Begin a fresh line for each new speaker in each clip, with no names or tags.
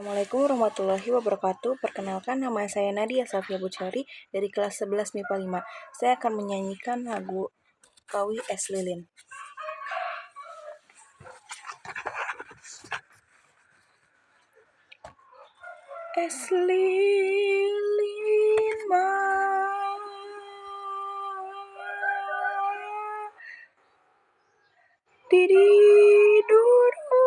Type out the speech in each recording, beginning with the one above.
Assalamualaikum warahmatullahi wabarakatuh. Perkenalkan, nama saya Nadia Safia Buchori dari kelas 11 MIPA 5. Saya akan menyanyikan lagu Kawih Es Lilin. Es lilin mah dididurung-durung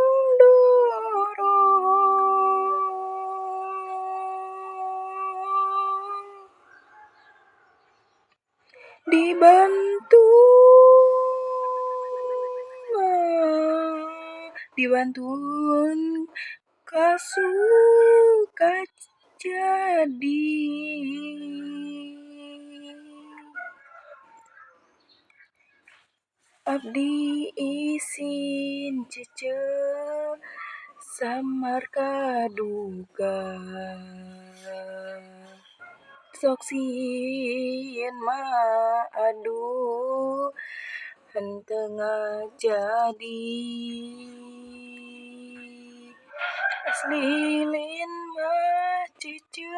dibantuan kasuka jadi. Abdi isin cece samar kaduga, sok sieun mah aduh henteu ngajadi. Es lilin mah cece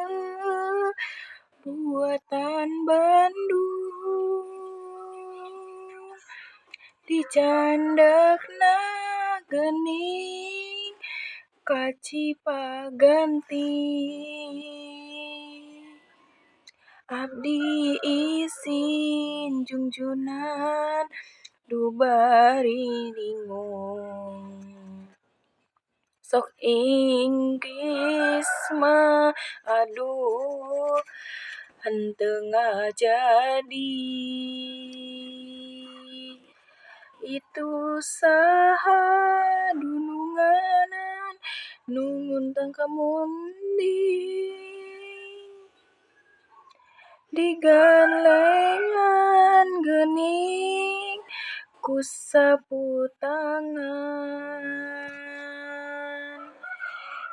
buatan Bandung, dicandakna geuning ka Cipaganti. Abdi isin jungjunan duh bari bingung, sok inggris mah aduh henteu ngajadi. Itu saha dununganan nu nguntang ka munding, diganlengan geuning ku sapu tangan.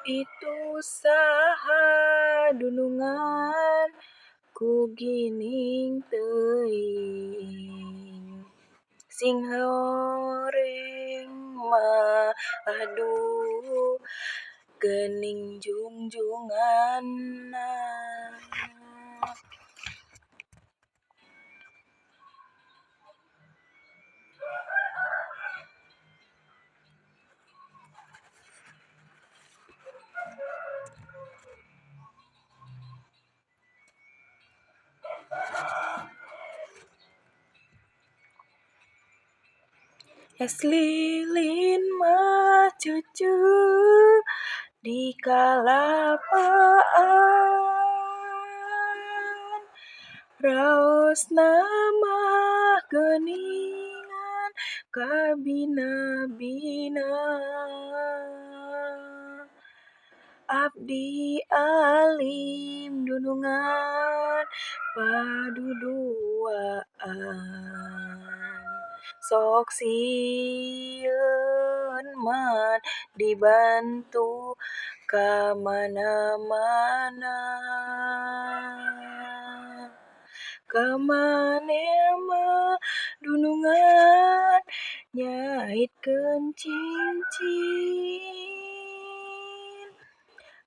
Itu saha dunungan ku gining teuing, sing horeng mah aduh geuning jungjunganna. Es lilin mah cece di kalapaan, raosna mah geuningan kabina-bina. Abdi alim dunungan paduduaan, sok sieun mah dibantu ka mana-mana. Ka maneh mah dunungan nyaitkeun cincin,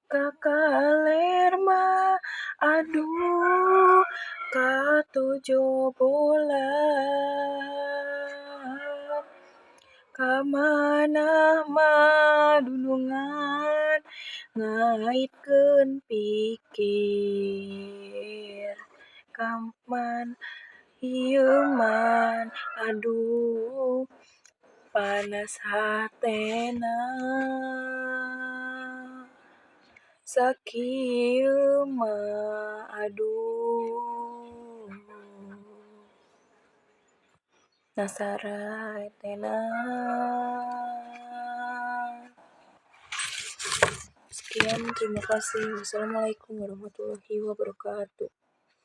ka kaler mah aduh katojobolan. Ka manah mah dunungan ngaitkeun pikir, ka man ieu man aduh panas hatena. Sakieu mah aduh nasara hatena. Sekian, terima kasih. Wassalamualaikum warahmatullahi wabarakatuh.